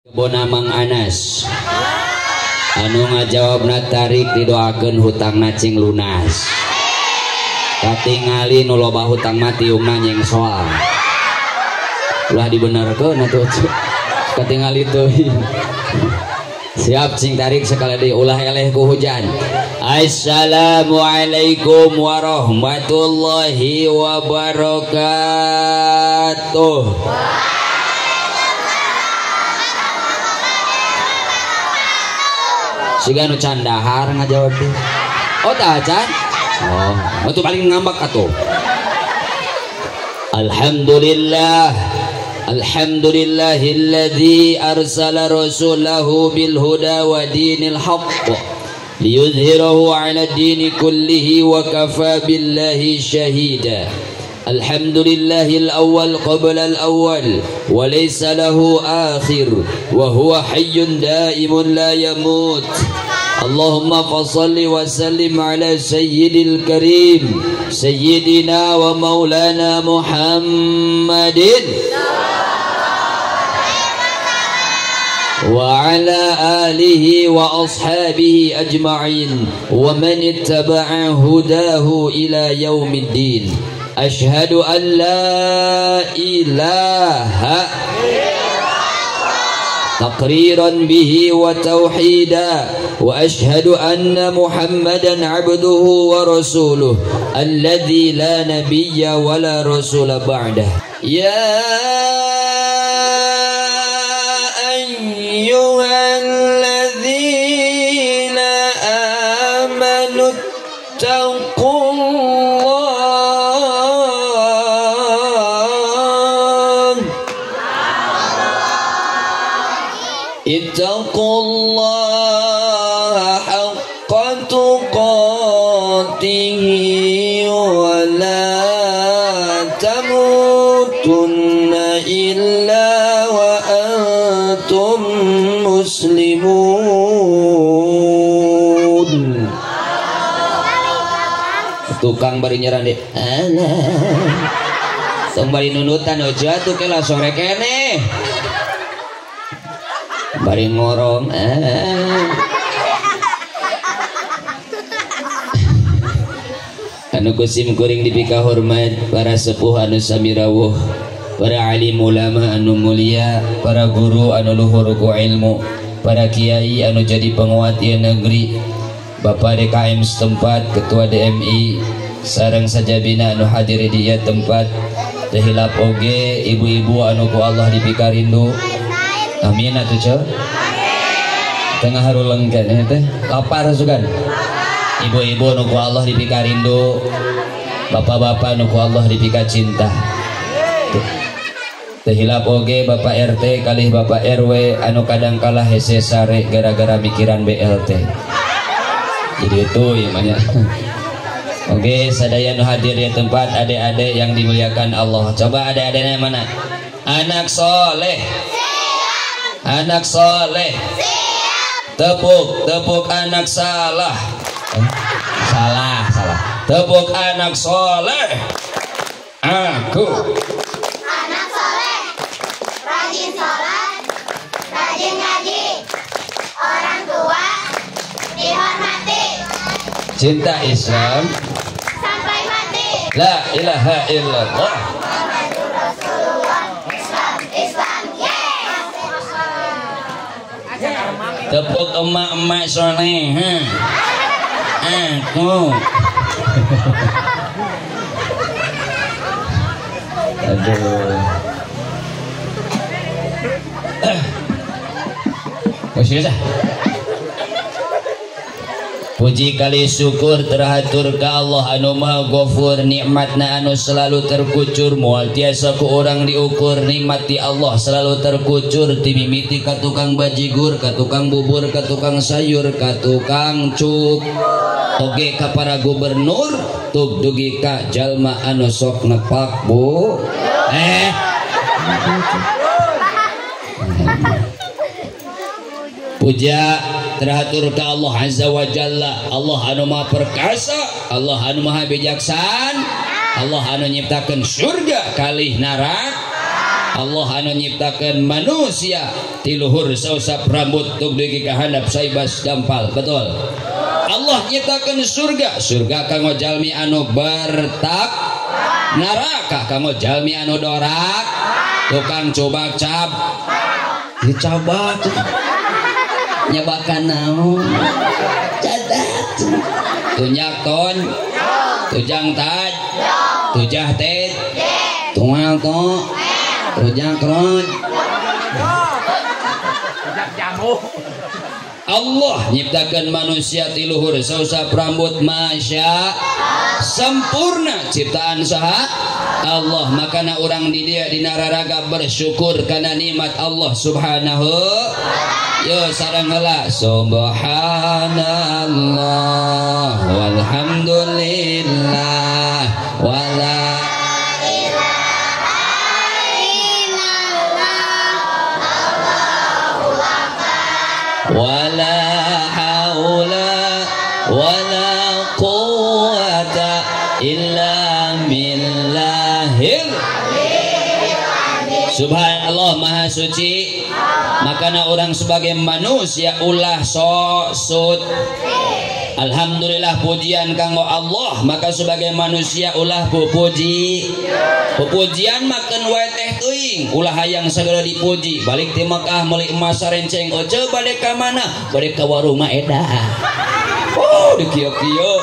Kebona Mang Anas anu ngajawabna tarik didoakeun hutangna cing lunas. Katingali nu loba hutang mah tiungna nyengsoal. Ulah dibenerkeun atuh. Katingali teuing. Siap cing tarik sekali deui ulah eleh ku hujan. Assalamualaikum warahmatullahi wabarakatuh. Siga nu can dahar ngajawab teh. Oh tah can? Oh, itu paling ngambek atuh. Alhamdulillah. Alhamdulillahilladzi arsala rasulahu bil huda wa dinil haqq liyudhhirahu 'ala dini kullihi wa kafa billahi syahida. Alhamdulillahil awwal qabla al awwal wa laysa lahu akhir wa huwa hayyun daimun la yamut. Allahumma fassalli wa sallim ala sayyidil karim sayyidina wa maulana Muhammadin wa ala alihi wa ashabihi ajma'in wa man ittaba'a hudahu ila yaumiddin. Ashhadu an la ilaha illallah taqriran bihi wa tauhida wa ashhadu anna Muhammadan abduhu wa rasuluh alladzi la nabiyya wa la rasula ba'dah. Ya ayyuhalladzina amanu ittaqullah ittaqullaha haqqa tuqatihi wa la tamutunna illa wa antum muslimun. Tukang bari nyerang deh. Alah. Tong bari nunutan aja tuh kela sore keneh. Bari ngorong. Anu kusim kuring dipika hormat para sepuh anu sami rawuh, para alim ulama anu mulia, para guru anu luhur ku ilmu, para kiai anu jadi penguat ieu negeri, Bapak DKM setempat, Ketua DMI, sareng sajabina anu hadir di ieu tempat, teu hilap oge ibu-ibu anu ku Allah dipika rindu. Amin atuh ceu. Tengah haruleng keneh teh, lapar sugan. Ibu-ibu nu ku Allah dipika rindu, bapak-bapak nu ku Allah dipika cinta. Teu hilap oge Bapak RT kalih Bapak RW anu kadang kalah hese sare gara-gara mikiran BLT. Jadi itu ya banyak. Oke, sadaya nu hadir di tempat adik-adik yang dimuliakan Allah. Coba adik-adiknya mana? Anak soleh. Anak soleh. Siap. Tepuk, tepuk anak salah. Salah, salah. Tepuk anak soleh. Aku. Anak soleh, rajin sholat, rajin ngaji, orang tua dihormati, cinta Islam sampai mati. La ilaha illallah. Muhammadur Rasulullah. Islam, Islam, yes. Tepuk emak-emak soleh. Aku. Aduh. Oh, serius ah? Puji kali syukur terhatur ka Allah anu maha ghafur, nikmatna anu selalu terkucur, moal tiasa ku urang diukur, nikmat ti Allah selalu terkucur, ti mimiti ka tukang bajigur, ka tukang bubur, ka tukang sayur, ka tukang cuk, oge ka para gubernur, tug dugi ka jalma anu sok nepak bu. Puja terhatur ka Allah Azza wa Jalla, Allah anu maha perkasa, Allah anu maha bijaksana, Allah anu nyiptakeun surga kalih neraka. Allah anu nyiptakeun manusia ti luhur sausap rambut tuk dugi ka handap saibas dampal. Betul. Allah nyiptakeun surga, surga kanggo jalmi anu bertak, neraka kanggo jalmi anu dorak, tukang cobak cap, dicobak, nyebakan naon, cadat, tunjak ton, tujang taj, tujah tet, tungal to, tujang kroj, jamu. Allah nyiptakan manusia ti luhur sausap rambut, masya sempurna ciptaan saha Allah. Makana urang di dia dina raraga bersyukur kana nikmat Allah subhanahu. Yo sareng heula subhanallah walhamdulillah wala wala haula wala quwata illa billahil. Subhanallah, maha suci. Makana orang sebagai manusia ulah sok sud. Alhamdulillah pujian kanggo Allah. Maka sebagai manusia ulah pupuji. Pupujian makan wae teh teuing, ulah hayang segala dipuji. Balik ti Mekah meuli emas sarenceng, ece bade ka mana? Bade ka warung mah edah. Oh, di kieu-kieu.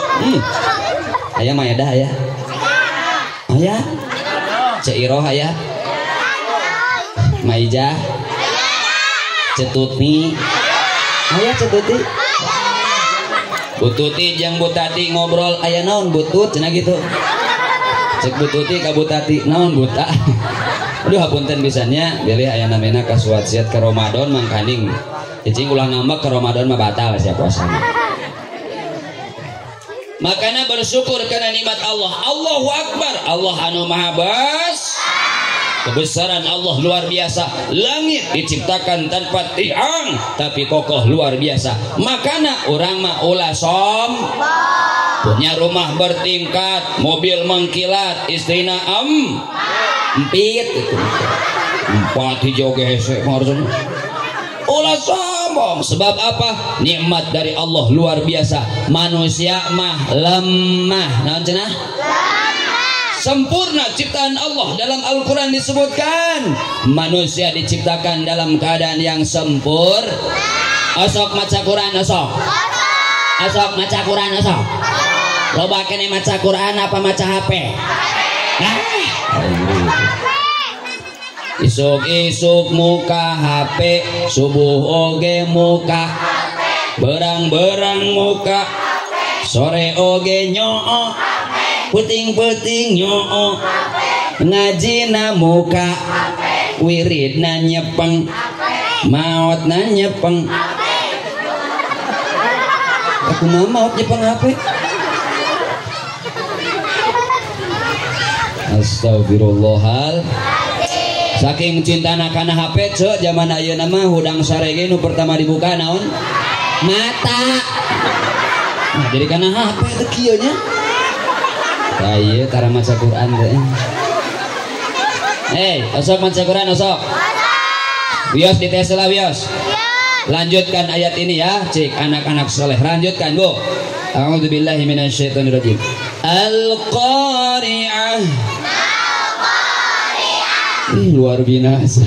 Aya mah edah aya. Aya. Ceu Iroh aya. Maijah. Cetuti. Aya cetuti. Bututi jeung Butati ngobrol, aya naon butut cenah gitu. Cek Bututi ka Butati, naon buta. Aduh hapunten pisannya, bilih aya namina kasuat-siat ke Ramadan mangkaning. Cicing ulah ngambek ke Ramadan mah batal sia puasana. Makana bersyukur kana nikmat Allah. Allahu Akbar, Allah anu maha besar. Kebesaran Allah luar biasa. Langit diciptakan tanpa tiang tapi kokoh luar biasa. Makana orang mah ulah som, punya rumah bertingkat, mobil mengkilat, istrina empit itu. Empat hijau gesek maksudnya. Ulah sombong. Sebab apa? Nikmat dari Allah luar biasa. Manusia mah lemah. Naon cenah? Sempurna ciptaan Allah. Dalam Al-Quran disebutkan manusia diciptakan dalam keadaan yang sempurna. Osok maca Quran osok. Osok maca Quran osok. Loba kene maca Quran apa maca HP? Nah, isuk-isuk muka HP, subuh oge muka, berang-berang muka, sore oge nyoo, puting-puting nyoo, ngajina muka, wiridna nyepeng, maotna nyepeng. Aku mah maot nyepeng HP. Astagfirullahal. Saking cintana kana HP ceu zaman ayeuna mah hudang sare ge nu pertama dibuka naon? Mata. Nah, jadi kana HP teh kieu nya. Tah ieu tara maca Quran teh. Hei, osok maca Quran osok. Wios dites lah wios. Lanjutkan ayat ini ya, cik anak-anak soleh. Lanjutkan, Bu. A'udzubillahi minasyaitonirrajim. Al-Qari'ah. Ih, luar biasa.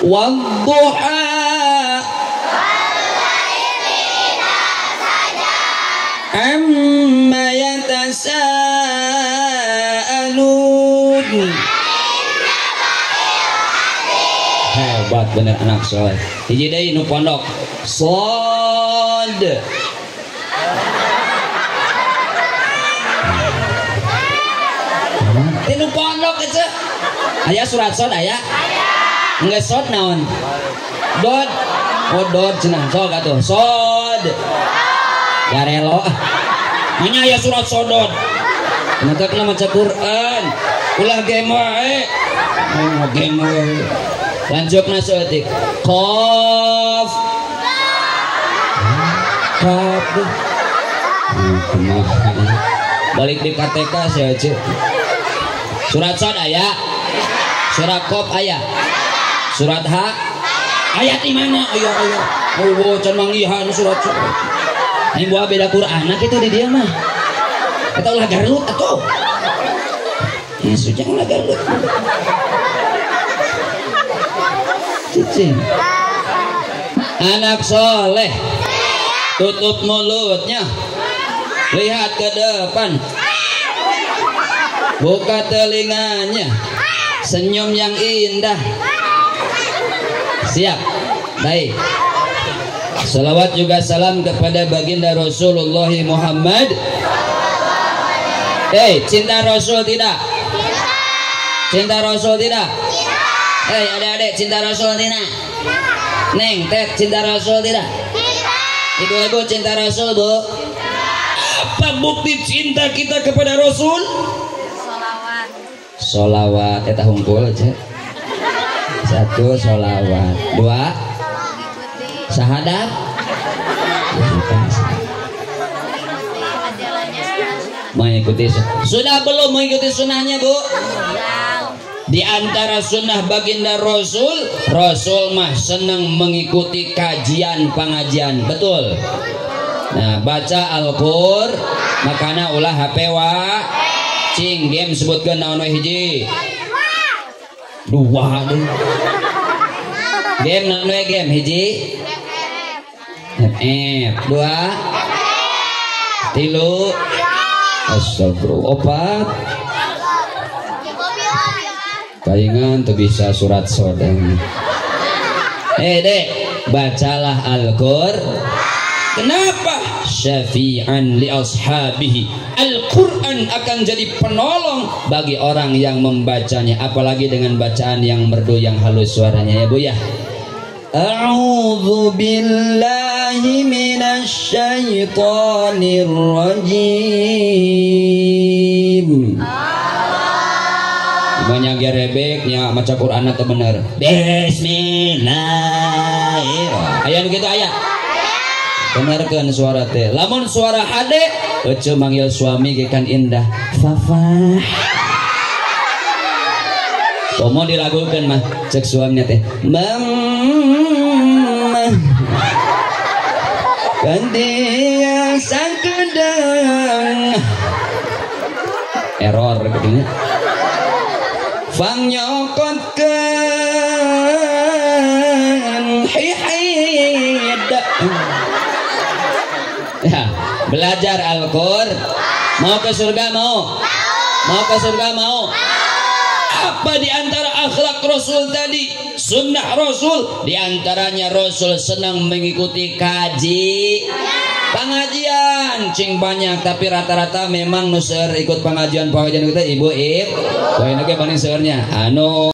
Wadduha. Amma yatasaalun. Hebat bener anak soleh. Hiji deui nu pondok. Sod. Tinu pondok ece. Aya surat sod aya? Aya. Geus sod naon? Dod. Oh dod cenah sok atuh. Sod. Garelo. Hanya aya surat sodot. Matakna maca Quran. Ulah game wae. Oh game wae. Lanjutna saeutik. Qaf. Qaf. Kumaha. Balik di KTK sia aja. Surat sod aya? Surat Qaf aya. Surat H ayat di mana? Aya aya. Oh, can manggihan surat. Ini buah beda Quran kitu di dieu mah. Eta ulah garlut atuh. Ya sujang ulah garlut. Cicing. Anak soleh, tutup mulutnya, lihat ke depan, buka telinganya, senyum yang indah. Siap, baik. Salawat juga salam kepada baginda Rasulullah Muhammad. Hei, cinta Rasul tidak? Cinta Rasul tidak? Hei, adik-adik, cinta Rasul tidak? Neng, Tet, cinta Rasul tidak? Ibu-ibu cinta Rasul, Bu? Apa bukti cinta kita kepada Rasul? Solawat. Solawat, eta hungkul aja. Satu, solawat. Dua, syahadat. Mengikuti. Sudah belum mengikuti sunnahnya, Bu? Di antara sunnah baginda Rasul, Rasul mah senang mengikuti kajian pengajian, betul. Nah, baca Al-Qur'an, makana ulah HP wa, cing game sebutkeun naon we hiji. Dua deh. Game naon we game hiji? FF. Dua. Tilu. Astagfirullah. Opat. Palingan tuh bisa surat sodeng. Dek, bacalah Al-Qur'an. Kenapa? Syafi'an li ashabihi. Al-Qur'an akan jadi penolong bagi orang yang membacanya, apalagi dengan bacaan yang merdu, yang halus suaranya ya Bu ya. A'udzu billahi minasyaitonir rajim. Banyak gerebeknya maca Quran atau bener. Bismillahirrahmanirrahim. Aya nu kitu aya. Benerkeun suara teh. Lamun suara hade ece manggil suami ge kan indah. Fafah. Komo dilagukeun mah cek suaminya teh. Mamma. Kan dia sangkedang. Error gitunya. Fang nyokotkeun hihid. Ya, belajar Al-Qur'an. Mau ke surga mau? Mau ke surga mau? Apa di antara akhlak Rasul tadi? Sunnah Rasul, di antaranya Rasul senang mengikuti kaji pengajian. Cing banyak, tapi rata-rata memang nu seueur ikut pengajian-pengajian kita ibu ib. Poin oge paling seueurnya anu